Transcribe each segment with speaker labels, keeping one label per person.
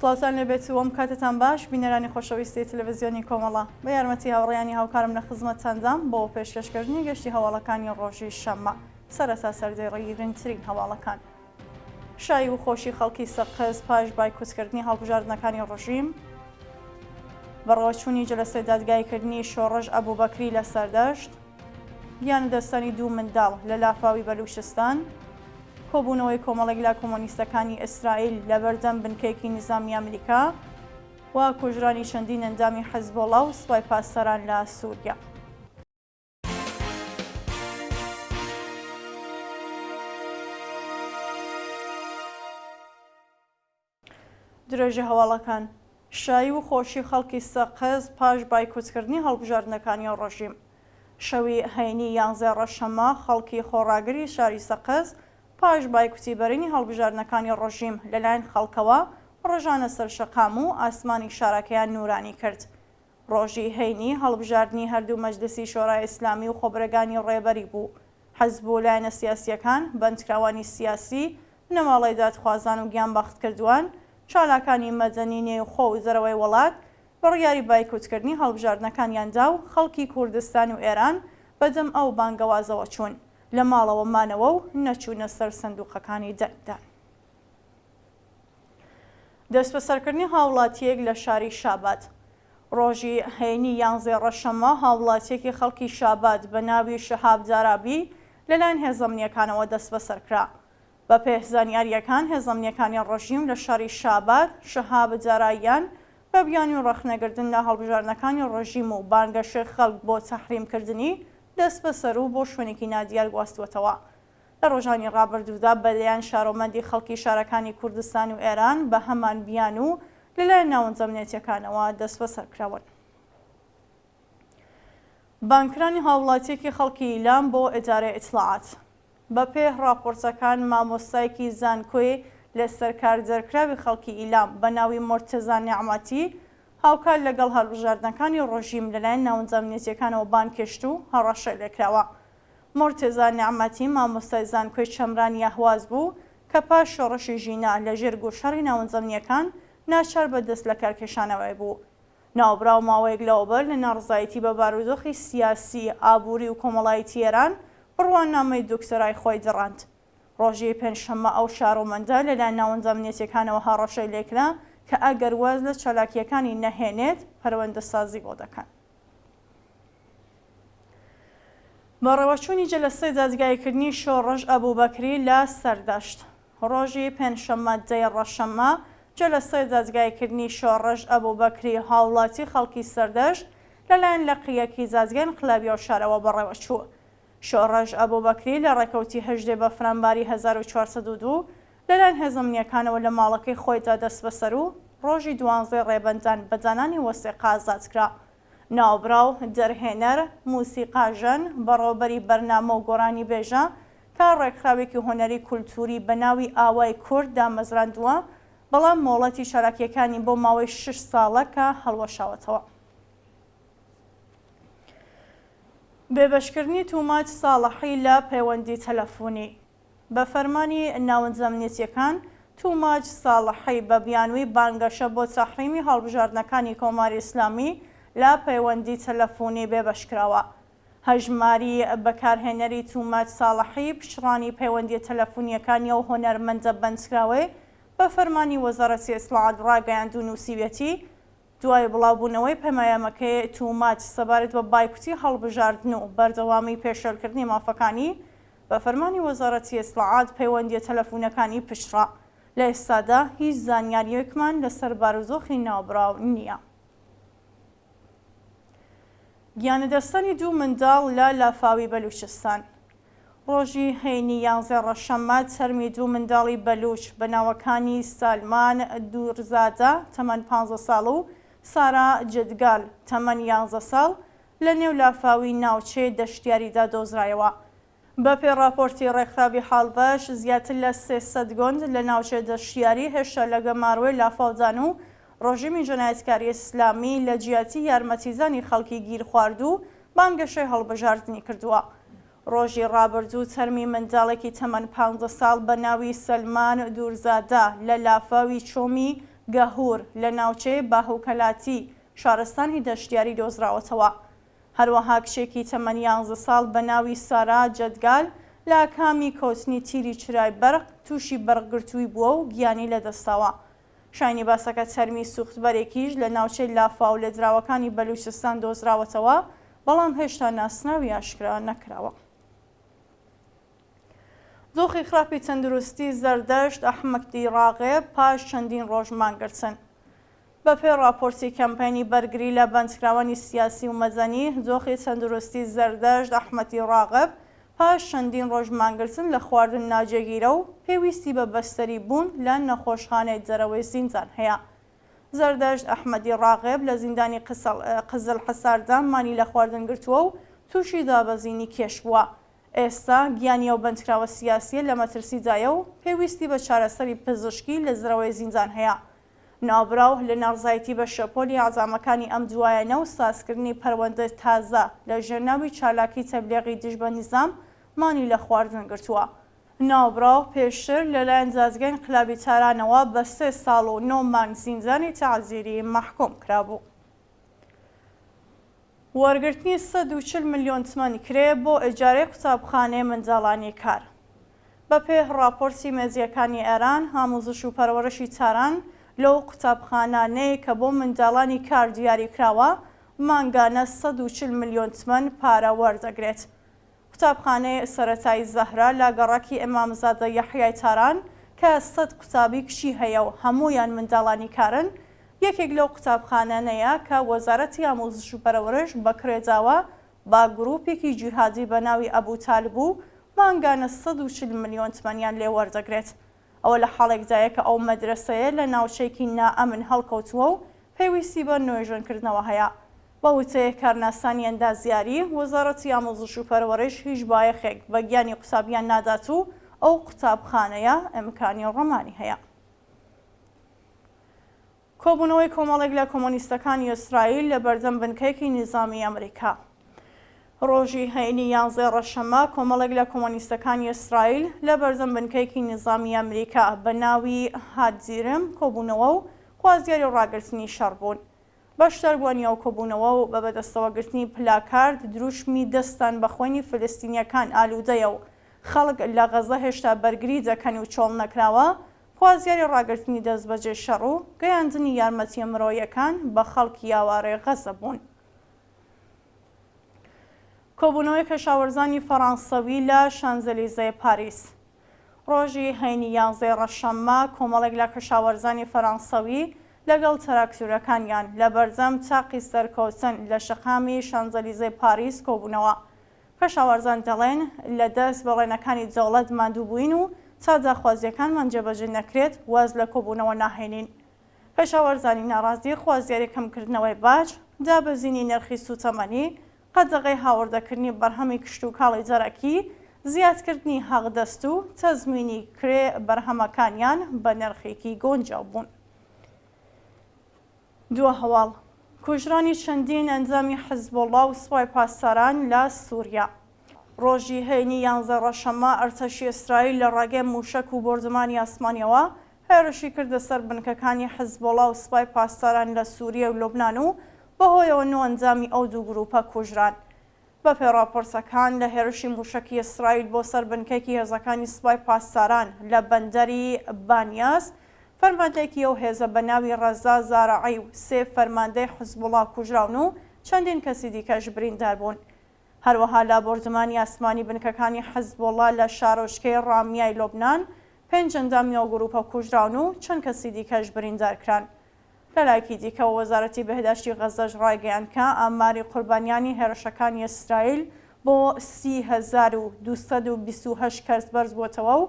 Speaker 1: سڵاوتان لێبێت و ئەم کاتەتان باش بینەرانی خۆشەویستی تەلەڤزیۆنی کۆمەڵە بە یارمەتی هاوڕێیانی هاوکارم لە خزمەتتاندام بۆ پێشکەشکردنی گەشتی هەواڵەکانی ڕۆژی شەممە سەرەتا سەردێڕی گرنگترین هەواڵەکان. شایی و خۆشی خەڵکی سەقز پاش بایکوتکردنی هەڵبژاردنەکانی ڕژیم، بەڕێوەچوونی جەلەسەی دادگاییکردنی شۆڕش ئەبوبەکری لە سەردەشت، گیانلەدەستدانی دوو منداڵ لە لافاوی بەلووچستان، کۆبوونەوەی کۆمەڵێک لە کۆمۆنیستەکانی ئیسرائیل لەبەردەم بنکەیەکی نیزامی ئەمریکا و کوژرانی چەندین ئەندامی حزبوڵا و سوپای پاسداران لە سووریا. درێژەی هەواڵەکان، شایی و خۆشی خەڵکی سەقز پاش بایکوتکردنی هەڵبژاردنەکانی ڕژیم. شەوی هەینی یانزەی ڕەشەممە خەڵکی خۆڕاگری شاری سەقز پاش بایکوتی بەرینی هەڵبژاردنەکانی ڕژیم لەلایەن خەڵکەوە ڕژانە سەر شەقام و ئاسمانی شارەکەیان نوورانی کرد. ڕۆژی هەینی هەڵبژاردنی هەردوو مەجلسی شۆرای ئیسلامی و خۆبرەگانی ڕێبەری بوو. حزب و لایەنە سیاسییەکان، بەندکراوانی سیاسی، بنەماڵەی دادخوازان و گیانبەختکردووان، چالاکانی مەدەنی نێوخۆ و دەرەوەی وڵات بڕیاری بایکوتکردنی هەڵبژاردنەکانیان دا و خەڵکی کوردستان و ئێران بەدەم ئەو بانگەوازەوە چوون، لە ماڵەوە مانەوە و نەچوونە سەر سندووقەکانی دەنگدان. دەستبەسەرکردنی هاوڵاتییەک لە شاری شاباد. ڕۆژی هەینی یانزەی ڕەشەممە هاوڵاتییەکی خەڵکی شاباد بە ناوی شەهاب دارابی لەلایەن هێزە ئەمنییەکانەوە دەستبەسەرکرا. بەپێ زانیارییەکان هێزە ئەمنییەکانی ڕژیم لە شاری شاباد شەهاب داراییان بە بیانوی ڕەخنەگرتن لە هەڵبژاردنەکانی ڕژیم و بانگەشەی خەڵک بۆ تەحریمکردنی دەستبەسەر و بۆ شوێنێکی نادیار گواستووەتەوە. لە ڕۆژانی ڕابردوودا بە دەیان شارۆمەندی خەڵکی شارەکانی کوردستان و ئێران بە هەمان بیانوو لەلایەن ناوەندە ئەمنیەتییەکانەوە دەستبەسەر کراون. بانگکرانی هاووڵاتییەکی خەڵکی ئیلام بۆ ئیدارەی ئیتڵاعات. بەپێ ڕاپۆرتەکان مامۆستایەکی زانکۆی لەسەر کار دەرکراوی خەڵکی ئیلام بە ناوی مورتەزا نێعمەتی هاوکات لەگەڵ هەڵبژاردنەکانی ڕژیم لەلایەن ناوەندە ئەمنیەتییەکانەوە بانگهێشت و هەڕەشەی لێکراوە. مورتەزا نێعمەتی مامۆستای زانکۆی چەمرانی ئەهواز بوو کە پاش شۆڕشی ژینا لە ژێر گوشاری ناوەندە ئەمنییەکان ناچار بە دەست لەکارکێشانەوەی بوو. ناوبراو ماوەیەک لەوەبەر لە ناڕزایەتی بە بارودۆخی سیاسی، ئابووری و کۆمەڵایەتی ئێران بڕوانامەی دوکتۆرای خۆی دڕاند. ڕۆژی پێنجشەممە ئەو شارۆمەندە لەلایەن ناوەندە ئەمنیەتییەکانەوە هەڕەشەی لێکرا کە ئەگەر واز لە چالاکییەکانی نەهێنێت پەروەندەسازی بۆ دەکەن. بەڕێوەچوونی جەلەسەی دادگاییکردنی شۆڕش ئەبوبەکری لە سەردەشت. ڕۆژی پێنجشەممە دەی ڕەشەممە، جەلەسەی دادگاییکردنی شۆڕش ئەبوبەکری هاوڵاتی خەڵکی سەردەشت لەلایەن لقی یەکی دادگای ئینقلابی ئەو شارەوە بەڕێوەچوو. شۆڕش ئەبوبەکری لە ڕێکەوتی هەژدەی بەفرانباری 1402 لەلایەن هێزە ئەمنییەکانەوە لە ماڵەکەی خۆیدا دەستبەسەر و ڕۆژی دوانزەی ڕێبەندان بە دانانی وەسیقە ئازادکرا. ناوبراو دەرهێنەر، موسیقاژەن، بەڕێوەبەری بەرنامە و گۆرانیبێژە کە ڕێکخراوێکی هونەری کولتووری بە ناوی ئاوای کورد دامەزراندووە، بەڵام مۆڵەتی چالاکییەکانی بۆ ماوەی شەش ساڵە کە هەڵوەشاوەتەوە. بێبەشکردنی توماج ساڵحی لە پەیوەندی تەلەفونی. بە فەرمانی ناوەندە ئەمنیەتییەکان، توماج ساڵحی بە بیانووی بانگەشە بۆ تەحریمی هەڵبژاردنەکانی کۆماری ئیسلامی لە پەیوەندی تەلەفونی بێبەش کراوە. هەژماری بەکارهێنەری توماج ساڵحی پچڕانی پەیوەندییە تەلەفونییەکانی ئەو هونەرمەندە بەندکراوەی بە فەرمانی وەزارەتی ئیتڵاعات ڕاگەیاند و نووسیویەتی، دوای بڵاوبوونەوەی پەیامەکەی توماج سەبارەت بە بایکوتی هەڵبژاردن و بەردەوامی پێشێلکردنی مافەکانی، بە فەرمانی وەزارەتی ئیتڵاعات پەیوەندییە تەلەفونەکانی پچڕا. لە ئێستادا هیچ زانیارییەکمان لەسەر بارودۆخی ناوبراو نییە. گیانلەدەستدانی دوو منداڵ لە لافاوی بەلوچستان. ڕۆژی هەینی یانزەی ڕەشەممە تەرمی دوو منداڵی بەلوچ بە ناوەکانی سالمان دورزادە تەمەن پانزە ساڵ و سارا جدگال تەمەن یانزە ساڵ لە نێو لافاوی ناوچەی دەشتیاریدا دۆزرایەوە. بەپێی ڕاپۆرتی ڕێکخراوی حاڵبەش، زیاتر لە 300 گوند لە ناوچەی دەشتیاری هێشتا لە گەمارۆی لافاودان و ڕژیمی جەنایەتکاری ئیسلامی لە جیاتی یارمەتیدانی خەڵکی گیرخواردوو بانگەشەی هەڵبژاردنی کردووە. ڕۆژی ڕابردوو تەرمی منداڵێکی تەمەن پانزە ساڵ بە ناوی سەلمان دورزادە لە لافاوی چۆمی گەهوور لە ناوچەی باهوکەلاتی شارستانی دەشتیاری دۆزراوەتەوە. هەروەها کچێکی تەمەن یانزە ساڵ بە ناوی سارا جەدگال لە ئاکامی کەوتنی تیری چرای بەرق تووشی بەرقگرتووی بووە و گیانی لەدەستداوە. شایانی باسە کە تەرمی سووختبەرێکیش لە ناوچەی لافاو لێدراوەکانی بەلووچستان دۆزراوەتەوە، بەڵام هێشتا ناسناوی ئاشکرا نەکراوە. دۆخی خراپی تەندروستی زەردەشت ئەحمەدی ڕاغب پاش چەندین ڕۆژ مانگرتن. بەپێی ڕاپۆرتی کەمپەینی بەرگری لە بەندکراوانی سیاسی و مەدەنی، دۆخی تەندروستی زەردەشت ئەحمەدی ڕاغب پاش چەندین ڕۆژ مانگرتن لە خواردن ناجێگیرە و پێویستی بە بەستەری بوون لە نەخۆشخانەی دەرەوەی زیندان هەیە. زەردەشت ئەحمەدی ڕاغب لە زیندانی قزلحەساردا مانی لە خواردن گرتووە و تووشی دابەزینی کێش بووە. ئێستا گیانی ئەو بەندکراوە سیاسییە لە مەترسیدایە و پێویستی بە چارەسەری پزیشکی لە دەرەوەی زیندان هەیە. ناوبراو لە ناڕزایەتی بە شەپۆلی ئیعدامەکانی ئەم دوایانە و سازکردنی پەروەندەی تازە لە ژێر ناوی چالاکی تەبلیغی دژ بە نیزام مانی لە خواردن گرتووە. ناوبراو پێشتر لە لایەن دادگای ئینقلابی تارانەوە بە سێ ساڵ و نۆ مانگ زیندانی تەعزیری مەحکووم کرابوو. وەرگرتنی 140 ملیۆن تمەن کرێ بۆ ئیجارەی قوتابخانەی منداڵانی کار. بەپێ ڕاپۆرتی مێدیاکانی ئێران، ئاموزش و پەروەرشی تاران لەو قوتابخانانەی کە بۆ منداڵانی کار دیاری کراوە، مانگانە 140 ملیۆن تمەن پارە وەردەگرێت. قوتابخانەی سەرەتایی زەهرا لە گەڕەکی ئیمامزادە یەحیای تاران کە سەد قوتابی کچی هەیە و هەموویان منداڵانی کارن، یەکێک لەو قوتابخانانەیە کە وەزارەتی ئاموزش و پەرەورش بە کرێ داوە بە گرووپێکی جیهادی بە ناوی ئەبو تالب و مانگانە 140 ملیۆن تمەنیان لێ وەردەگرێت. ئەوە لە حاڵێکدایە کە ئەو مەدرەسەیە لە ناوچەیەکی نائەمن هەڵکەوتووە و پێویستی بە نۆژەنکردنەوە هەیە. بە وتەی کارناسانی ئەندازیاری، وەزارەتی ئاموزش و پەروەرش هیچ بایەخێک بە گیانی قوتابیان نادات و ئەو قوتابخانەیە ئیمکانی ڕمانی هەیە. کۆبوونەوەی کۆمەڵێک لە کۆمۆنیستەکانی ئیسرائیل لە بەردەم بنکەیەکی نیزامیی ئەمریکا. ڕۆژی هەینی یانزەی ڕەشەممە کۆمەڵێک لە کۆمۆنیستەکانی ئیسرائیل لە بەردەم بنکەیەکی نیزامیی ئەمریکا بە ناوی هادزیرم کۆبوونەوە و خوازیاری ڕاگرتنی شەڕ بوون. بەشداربووانی ئەو کۆبوونەوە و بە بەدەستەوەگرتنی پلاکارد دروشمی دەستان بە خوێنی فلستینییەکان ئالوودەیە و خەڵک لە غەزە هێشتا بەرگری دەکەن و چۆڵ نەکراوە خوازیاری ڕاگرتنی دەستبەجێ شەڕ و گەیاندنی یارمەتییە مرۆییەکان بە خەڵکی ئاوارەی غەزە بوون. کۆبوونەوەی کەشاوەرزانی فەڕانسەوی لە شانزەلیزەی پاریس. ڕۆژی هەینی یانزەی ڕەشەممە کۆمەڵێک لە کەشاوەرزانی فەرانسەوی لەگەڵ تەراکتورەکانیان لە بەردەم تاقی سەرکەوتن لە شەقامی شانزەلیزەی پاریس کۆبوونەوە. کەشاوەرزان دەڵێن، لە دەست بەڵێنەکانی دەوڵەت ماندوو بووین و تا داخوازییەکانمان جێبەجێ نەکرێت واز لە کۆبوونەوە ناهێنین. کەشاوەرزانی ناڕازی خوازیاری کەمکردنەوەی باج، دابەزینی نرخی سووتەمەنی، قەدەغەی هاوردەکردنی بەرهەمی کشتوکاڵی دەرەکی، زیادکردنی حەقدەست و تەزمینی کرێ بەرهەمەکانیان بە نرخێکی گونجاو بوون. دوا هەواڵ، کوژرانی چەندین ئەندامی حزبوڵڵا و سوپای پاسداران لە سووریا. ڕۆژی هەینی یانزە ڕەشەممە ئەرتەشی ئیسرائیل لە ڕێگەی مووشەک و بۆردومانی ئاسمانییەوە هێرشی کردە سەر بنکەکانی حزبوڵڵا و سوپای پاسداران لە سووریە و لوبنان و بەهۆیەوە نۆ ئەندامی ئەو دوو گرووپە کوژران. بەپێی ڕاپۆرتەکان، لە هێرشی مووشەکی ئیسرائیل بۆ سەر بنکەیەکی هێزەکانی سوپای پاسداران لە بەندەری بانیاس، فەرماندەیەکی ئەو هێزە بە ناوی ڕەزا زارعی و سێ فەرماندەی حزبوڵا کوژراون و چەندین کەسی دیکەش بریندار بوون. هەروەها لە بۆردومانی ئاسمانی بنکەکانی حزبوڵا لە شارۆچکەی ڕامیای لوبنان، پێنج ئەندامی ئەو گرووپە کوژراون و چەند کەسی دیکەش بریندار کران. لەلایەکی دیکەوە وەزارەتی بێهداشتی غەززەش ڕایگەیاند کە ئاماری قوربانیانی هێرشەکانی ئیسرائیل بۆ 30,228 کەس بەرزبووەتەوە و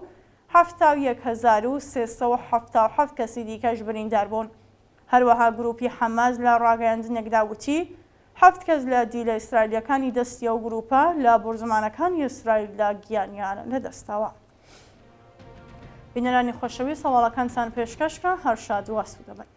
Speaker 1: 71,377 کەسی دیکەش بریندار بوون. هەروەها گرووپی حەماس لە ڕاگەیاندنێکدا وتی، حەفت کەس لە دیلە ئیسرائیلییەکانی دەستی ئەو گرووپە لە بۆردومانەکانی ئیسرائیلدا گیانیان لەدەستداوە. بینەرانی خۆشەویست هەواڵەکانتان پێشکەش کرا هەر شاد و ئاسوودە بن.